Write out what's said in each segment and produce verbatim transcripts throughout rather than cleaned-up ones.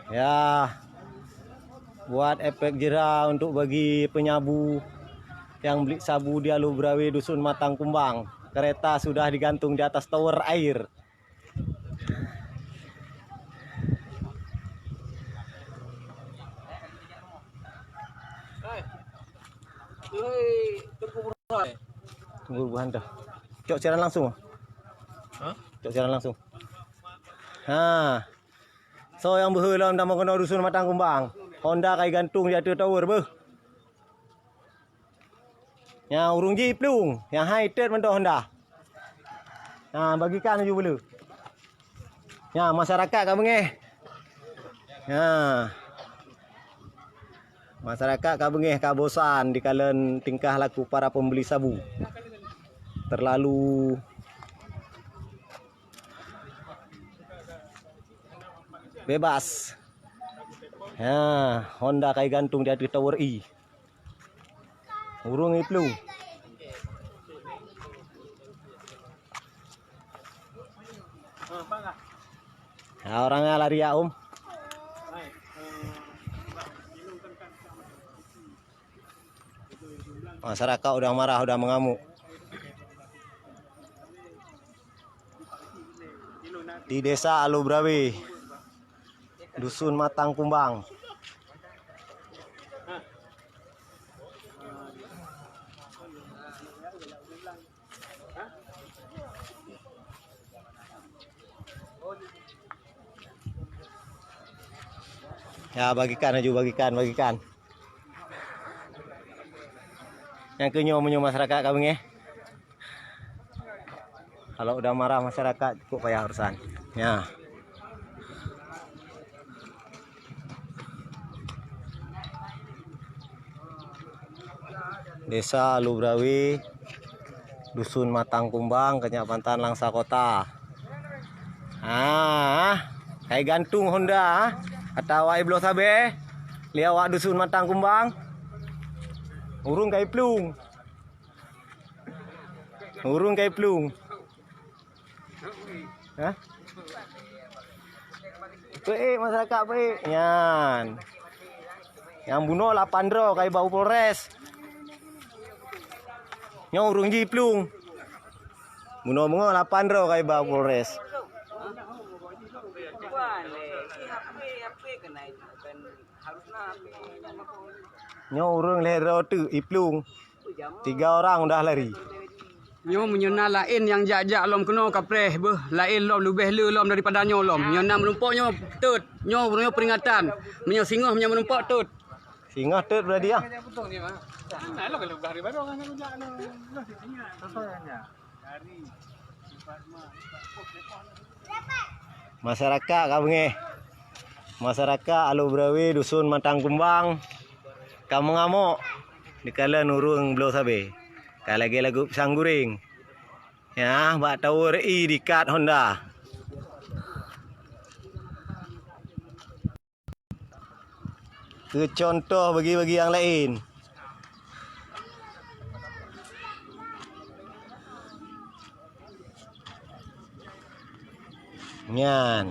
Ya, buat efek jera untuk bagi penyabu yang beli sabu di Alue Beurawe Dusun Matang Kumbang. Kereta sudah digantung di atas tower air. Tunggu buhan dah. Cok siaran langsung. Hah? Cok siaran langsung. Ha. So nyang beuhe lom dan meukeunong Dusun Matang Kumbang. Honda kai gantung di ateueh tower beuh. Nyang ureueng jih plueng, nyang hai tet mantong honda. Nah, bagikan laju bulu. Nya, masyarakat ka beungeh. Nya. Masyarakat ka beungeh, ka bosan dikalon tingkah laku para pembeli sabu. Terlalu bebas. Ha, honda kai gantung di ateueh tower i. Ureueng i plueng. Ha, orang nyang lari ya, Om. Masyarakat udah marah, udah mengamuk. Di Desa Alue Beurawe, Dusun Matang Kumbang. Ya, bagikan laju, bagikan, bagikan. Nyang keu nyoe meunyoe masyarakat ka beungeh. Kalau udah marah masyarakat, cukup payah urusan. Ya. Desa Alue Beurawe, Dusun Matang Kumbang, Kecamatan Langsa Kota. Ah, kai gantung honda, ah. Ata awak bloe sabe, lé awak Dusun Matang Kumbang. Ureueng kai plueng. Ureueng kai plueng. Hah? Peuék, masyarakat peuék. Nyan. Nyang bunoe lapan droe kai ba u Polres. Nyoe ureueng jih plueng. Bunoe beungoh lapan droe kai ba u Polres. Nyoe ureueng lhèe droe teuk i plueng. Tiga orang udah lari. Nyoe meunyoe na laén nyang jak-jak lom keunoe kapreh beuh, laén lom leubeh le lom daripada nyoe lom. Nyoe na meurumpok nyoe teut, nyoe nyoe peuringatan. Meunyoe singoh meunyoe meurumpok teut. Singoh teut berarti ya. Masyarakat ka beungeh. Masyarakat Alue Beurawe Dusun Matang Kumbang ka meungamok dikalon ureueng bloe sabe. Ka lagèe lagu pisang goreng. Ya, bak tower i dikat honda. Keu contoh bagi-bagi nyang laén. Nyan.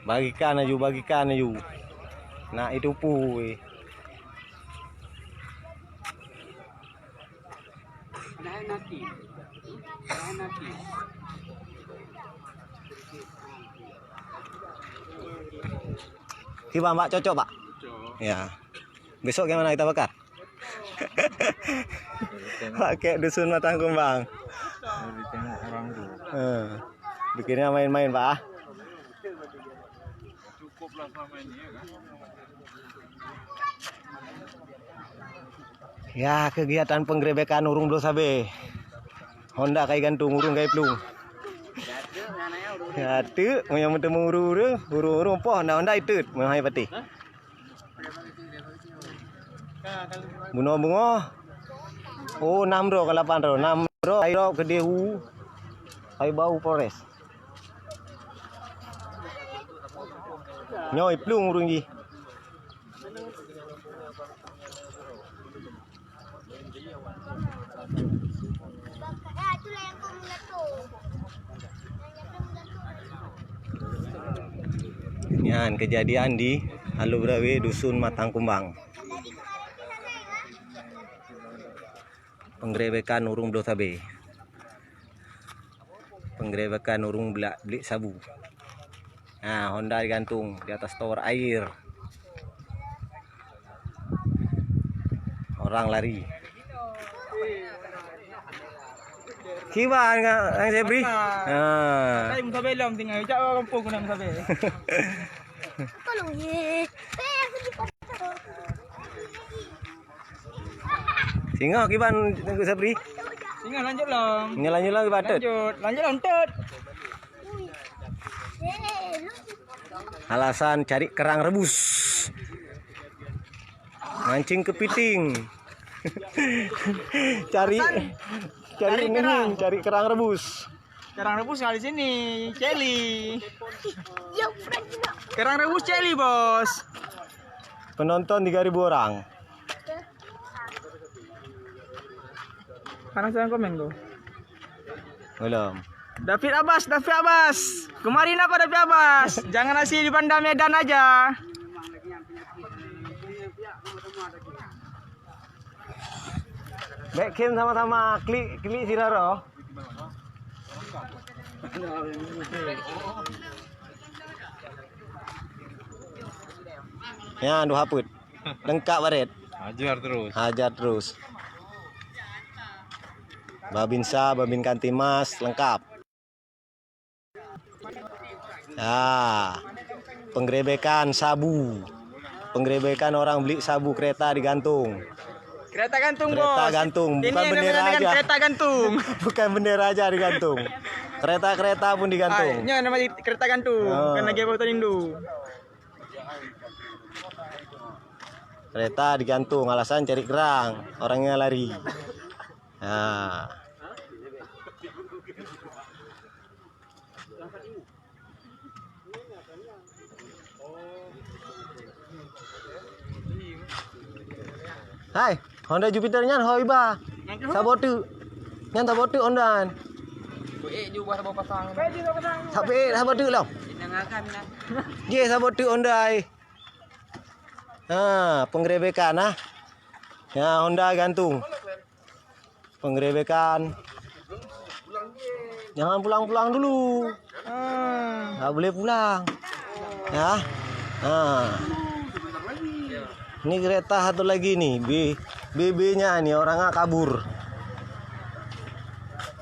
Bagikan laju, bagikan laju. Nak itu pui. Kiban, Pak, cocok, Pak? Cocok. Ya. Besok gimana kita bakar? Pakai Dusun Matang Kumbang. Baru tengok orang tu. Eh, bikinnya main-main, Pak, ah. Ya, kegiatan penggerebekan ureueng bloe sabe. Honda kai gantung, ureueng kai plueng. Ya, tu, meunyoe meuteumé ureueng, ureueng, ureueng poh honda, honda iteut, meuhai patéh. Bunoe beungoh. Oh, nam droe ka lapan droe. Nam droe, hai droe keudeh u, hai ba u Polres. Nyoe i plueng ureueng jih. Nyan kejadian di Alue Beurawe, Dusun Matang Kumbang. Penggerebekan ureuëng bloe sabe. Penggerebekan ureuëng bla-, blik sabu. Ha, honda digantung di atas tower air. Orang lari. Kiban, Kang Jebri? Ha. Hai, musabe lom tinggal. Jak orang kampung kena musabe. Tolong, ye. Eh, aku dipotong. Singoh kiban, Teungku Sabri? Singoh lanjut lom. Nyoe lanjut lom kiban, Tut? Lanjut, lanjut lom, Tut. Alasan cari kerang rebus. Mancing kepiting. Cari, cari kerang. Cari kerang rebus. Kerang rebus nggak di sini, Celi. Kerang rebus Celi, Bos. Penonton tiga ribu orang. Panas dalam komen tu. Belum. David Abbas, David Abbas. Kemarin apa David Abbas? Jangan nasi di Banda Medan aja. Bèk khém sama-sama klik, klik sira roh. Ya, dua haput. Lengkap baret. Hajar terus. Hajar terus. Babinsa, Babin Kantimas, lengkap. Ah, penggerebekan sabu. Penggerebekan orang beli sabu, kereta digantung. Kereta gantung, Kereta Bos. Gantung, bukan bendera aja. Kereta gantung. Bukan bendera aja digantung. Kereta-kereta pun digantung. Ah, ini nama kereta gantung. Ah. Bukan lagi apa tadi tu. Kereta digantung, alasan cari kerang, orangnya lari. Ha. Hai, Honda Jupiter nyan ho iba. Saboh teuk. Nyan saboh teuk Honda nyan. Peuék ju bah saboh pasang. Saboh teuk lah. Jeh saboh teuk Honda ai. Ha, penggerebekan ah. Ya, Honda gantung. Penggerebekan. Jangan pulang-pulang dulu. Ha, tak boleh pulang. Ya. Ha. Ini kereta satu lagi nih, B B B-nya nih orangnya kabur.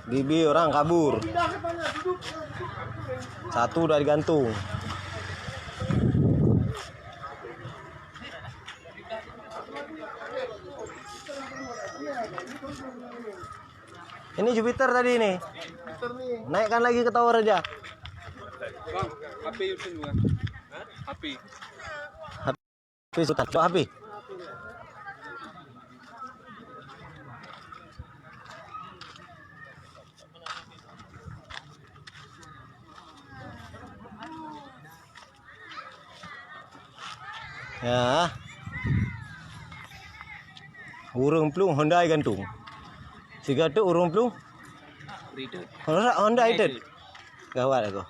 B B orang kabur. Satu udah digantung. Ini Jupiter tadi nih. Naikkan lagi ke tower aja. Bang, H P Yusuf juga. H P. H P Sultan, coba H P. Ya. Ureuëng plueng Honda gantung. Sigoe teuk ureuëng plueng. Honda, Honda itu. Gawat aku.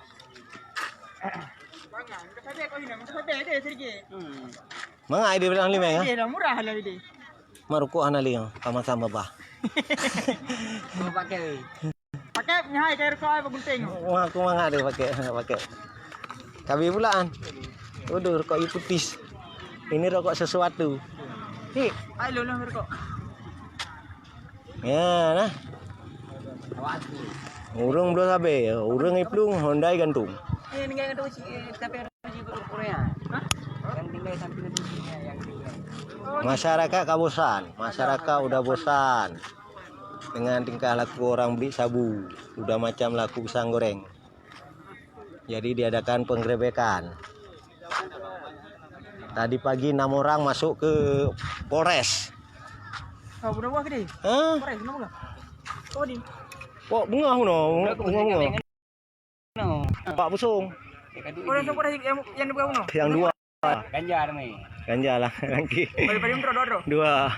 Mangat idéh dalam limai, ya? Idéh dah murah lah idéh. Mak rukok hana lé, sama-sama bah. Pakai. Pakai, nyahai kai rukok ai bagunting. Wah, aku mangat deh pakai, pakai. Kabi pulaan. Waduh, rokok you putis. Ini rokok sesuatu. Hik. Ai lôn lah rokok. Ya, nah. Ureuëng bloe sabe, ureuëng iplueng Honda gantung. Eh, tinggal dengan tu cik, eh, tapi ada cik Korea. Hah? Yang tinggal samping tu cik, eh, yang tinggal. Masyarakat ka bosan, masyarakat udah bosan dengan tingkah laku orang beli sabu, udah macam laku pisang goreng. Jadi diadakan penggerebekan. Tadi pagi enam orang masuk ke Polres. Oh, budak buah ke dia? Hah? Polres, kenapa? Oh, di. Kok bengah no? Bengah, bengah. No. Pak Pusong. Polres, Polres yang, yang di bawah no? Yang dua. Ganjar ni. Ganja lah, lagi. Paling, paling droe, droe, droe. Dua.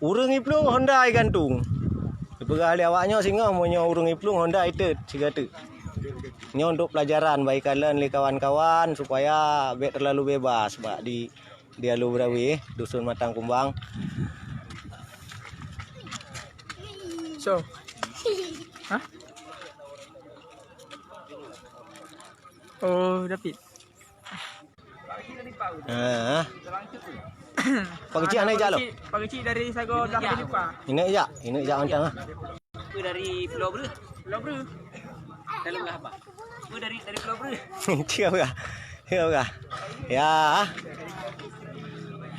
Ureuëng iplueng honda igantung. Dipeugah lé awak nyoe singoh meunyoe ureuëng iplueng honda itet sigateuk. Nyoe untuk pelajaran bagi kalon lé kawan-kawan supaya bék terlalu bebas bak di, di Alu Berawe, Dusun Matang Kumbang. So. Hah? Oh, David. Ha. Pak Kecik aneuk jak lo. Pak Kecik dari Sago dah lupa. Ineuk jak, ineuk jak mantong ah. Apa dari Pulau Breu? Pulau Breu. Dalam lah apa? Apa dari, dari Pulau Breu? Cik apa? Cik apa? Ya.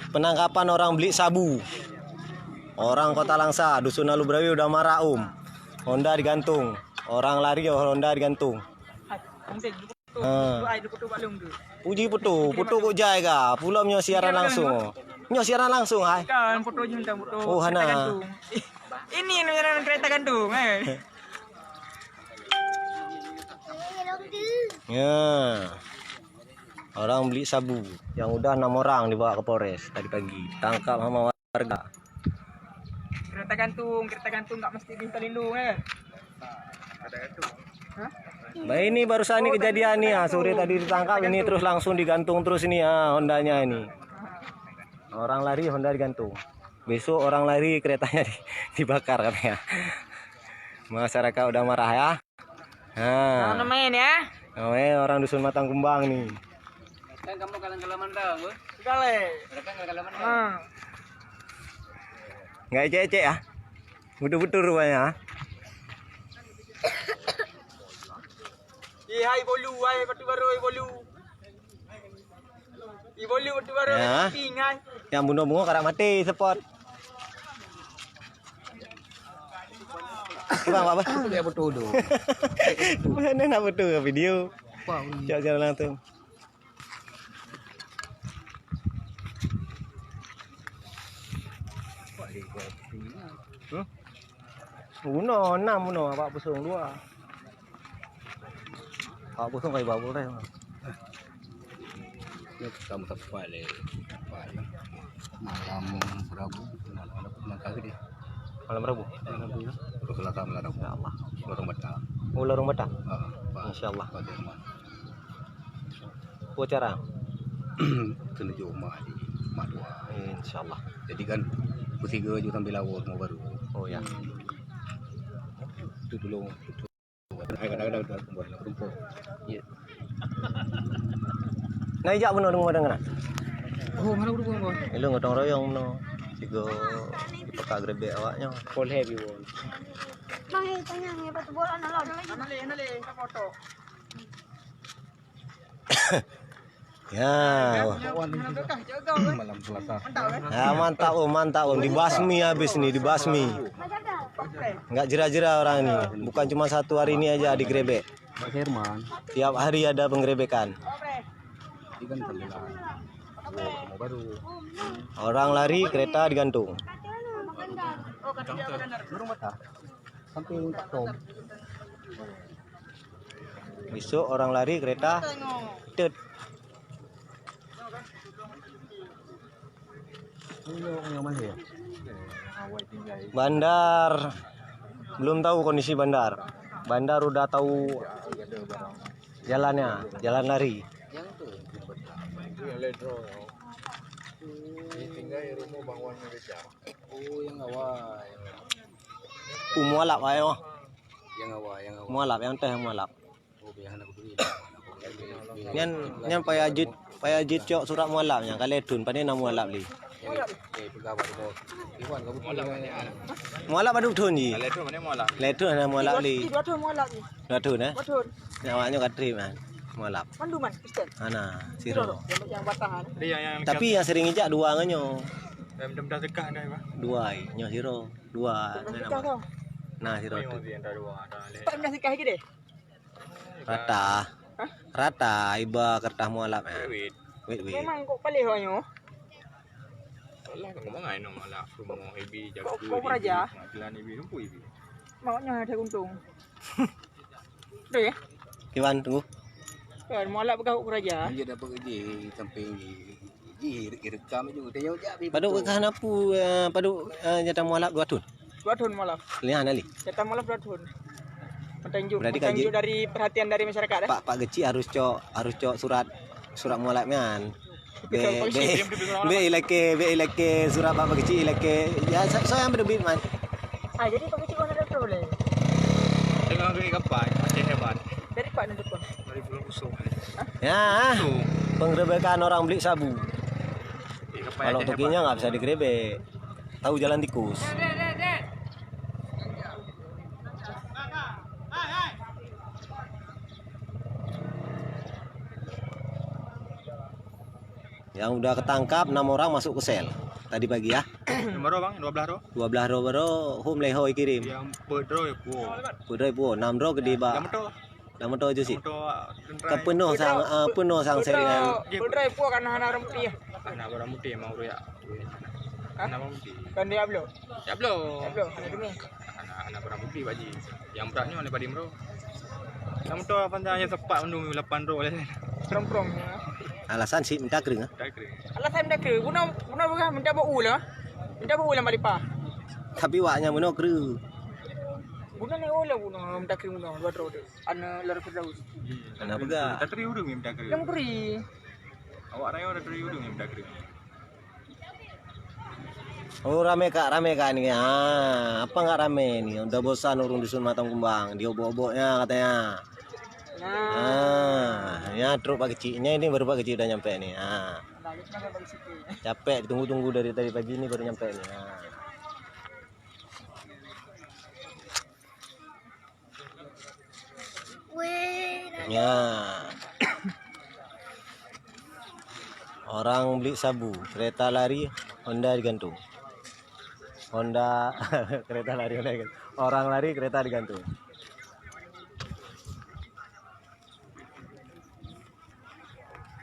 Penangkapan orang beli sabu. Orang Kota Langsa, Dusun Alu Berawe udah marah, Om. Honda digantung. Orang lari, Honda digantung. Ha. Puji foto, foto kok jai ka. Pulang nyoe siaran langsung. Nyoe siaran langsung hai. Kan foto je minta foto. Oh, hana. Ini ni kereta gantung eh. Ya. Orang beli sabu yang udah enam orang dibawa ke Polres tadi pagi. Tangkap sama warga. Kereta gantung, kereta gantung nggak mesti minta lindung eh. Hah? Bah, ini barusan ni kejadian ni ha, sore tadi ditangkap ini terus langsung digantung terus ini ha, Hondanya ini. Orang lari Honda digantung. Besok orang lari keretanya di, dibakar katanya. Masyarakat udah marah ya. Ha. Jangan main ya. Namanya orang Dusun Matang Kumbang ni. Kan kamu kalang-kalang mandang, Bu? Sekali. Kan kalang-kalang mandang. Ha. Nggak ecek-ecek ya? Betul-betul rupanya. Ih, hai bolu, hai batu baru, hai bolu. Ih, bolu batu baru, ya. Hai. Yang bunuh-bunuh karak mati spot. Cuba apa? Dia betul tu. Mana nak betul ke video? Cak jalan langsung. Hmm? Bunoe enam bunoe, awak pusong dua. Awak pusong kai babul deh. Ini kamu tepat deh. Malam Rabu, malam Rabu, malam Rabu. Malam Rabu. Malam Rabu ya. Betul lah malam Rabu. Ya Allah. Lorong Bata. Oh, Lorong Bata. Ah, Pak. Insya Allah. Pak Firman. Peue acara? Keuneuk jok mak di, mak dua. Insya Allah. Jadi kan peusigoe ju sambil lawot mau baru. Oh ya. Itu dulu. Hai kadang-kadang dah kumpul, dah kumpul. Ya. Nah, ijak bunoe deungon madan keunan. Oh, mana udah kumpul? Ilong gotong royong bunoe. Sigoe dipeugah grebek awaknyoe. Pol happy won. Bang, eh, tanya ni, batu bola nak lawan lagi. Mana le, mana le, tak foto. Ya. Malam Selasa. Ya, mantap, Om, mantap, Om. Dibasmi habis ni, dibasmi. Enggak jera-jera orang ini. Bukan cuma satu hari ini aja digerebek. Pak Herman. Tiap hari ada penggerebekan. Ini kan sembilan. Oh, kamu baru. Orang lari, kereta digantung. Burung mata. Sampai minta tom. Besok orang lari kereta tet. Bandar belum tahu kondisi bandar. Bandar udah tahu jalannya, jalan lari. Tinggal di rumah bangunan gereja. Oh, yang awal. Uh, mualap ayo. Yang awal, yang awal. Mualap, yang teh mualap. Oh, yang nak beri. Nyan, nyan payah jeuet, payah jeuet cok surat mualap nyan. Ka lhèe thôn, pane na mualap lé. Yang, eh, pegang baru bos. Iwan, kamu mualap. Mualap padum thôn ji? Ka lhèe thôn, pane mualap. Lhèe thôn na mualap lé. Dua thôn mualap ni. Dua thôn eh? Dua thôn. Nyan awaknyoe ka trép kan. Mualap. Manduman Kristen. Hana, siro. Yang, yang batang kan. Tapi yang sering ijak dua ngon nyoe. Yang mudah-mudah sekah dah, Pak. Dua ai, nyoe siro. Dua. Yang nyoe bekah nama? Tau. Nah, siro tu. Yang dah dua, dah leh. Tak mudah sekah lagi deh. Rata. Hah? Rata iba kertas mualap eh. Wait, wait. Wait, wait. Memang kok paléh awak nyoe. Alah, kau mangai no malah. Semua ibi jago. Kok, kok raja? Pengadilan ibi, lumpur ibi. Maunya ada untung. Betul ya? Kiban, tunggu. Kan, mualaf peugah u raja. Dia dapat kerja sampai ji rekam juga. Dia jauh jak. Padub kah na pu, eh, padub, eh, nyata mualaf dua thon? Dua thon mualaf. Lihat nali. Nyata mualaf dua thon. Berarti mantong kan juk ji- dari perhatian dari masyarakat, eh? Pak, Pak Geuchik harus cok, harus cok surat, surat mualaf nyan. Be, be, be ilakèe, be ilakèe surat Pak Geuchik ilakèe. Ya, so, so nyang beudeuh bit man. Ah, jadi Pak Geuchik mana ada boleh? Tengah gaya kapai, Aceh hebat. Dari Pak Nandukun. Dari Pulau Kusong. Ya, pengerebekan orang beli sabu. Kalau tokinya nggak bisa digerebek. Tahu jalan tikus. Yang udah ketangkap enam orang masuk ke sel tadi pagi ya. Berapa bang? Dua belas roh. Dua belas roh baru home lehoi kirim. Yang pedro ya puo. Pedro puo, enam roh gede ba. Yang betul. Nama tu je sih? Motor tentara. Kan penuh sang, ah, penuh sang seringan. Penuh, penuh puak kan hana orang putih. Hana orang putih mau royak. Hah? Hana orang putih. Kan dia belum? Ya belum. Ya belum, hana demi. Hana, hana orang putih, Pak Ji. Yang beratnya oleh Pak Dimro. Nama tu apa dah yang sepak mandum lapan roh leh. Prong-prong. Alasan sih minta kering, ah? Minta kering. Alasan minta kering. Guna, guna berah minta bau lah. Minta bau lah Pak Dipah. Tapi waknya mana kering. Guna ni oh lah guna minta kering guna dua roh tu. Ana Lara Firdaus. Ana peugah. Tatri ureueng nyang tatri. Nyang teri. Awak rayoe tatri ureueng nyang tatri. Oh, ramé kak, ramé kak ni. Ah, apa nggak ramé ni? Udah bosan ureueng dusun Matang Kumbang. Diobok-oboknya katanya. Nah. Ah, ya truk Pak Kecik. Nya ini baru Pak Kecik udah nyampe ni. Ah. Nah, ini kan Pak Kecik. Capek ditunggu-tunggu dari tadi pagi ni baru nyampe ni. Ah. Ya. Orang beli sabu, kereta lari, Honda digantung. Honda, kereta lari, Honda digantung. Orang lari, kereta digantung.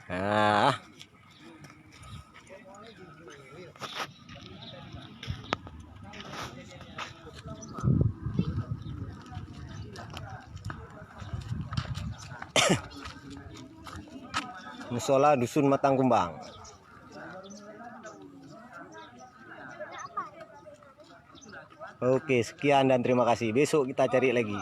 Ah. Musola Dusun Matang Kumbang. Oke, sekian dan terima kasih. Besok kita cari lagi.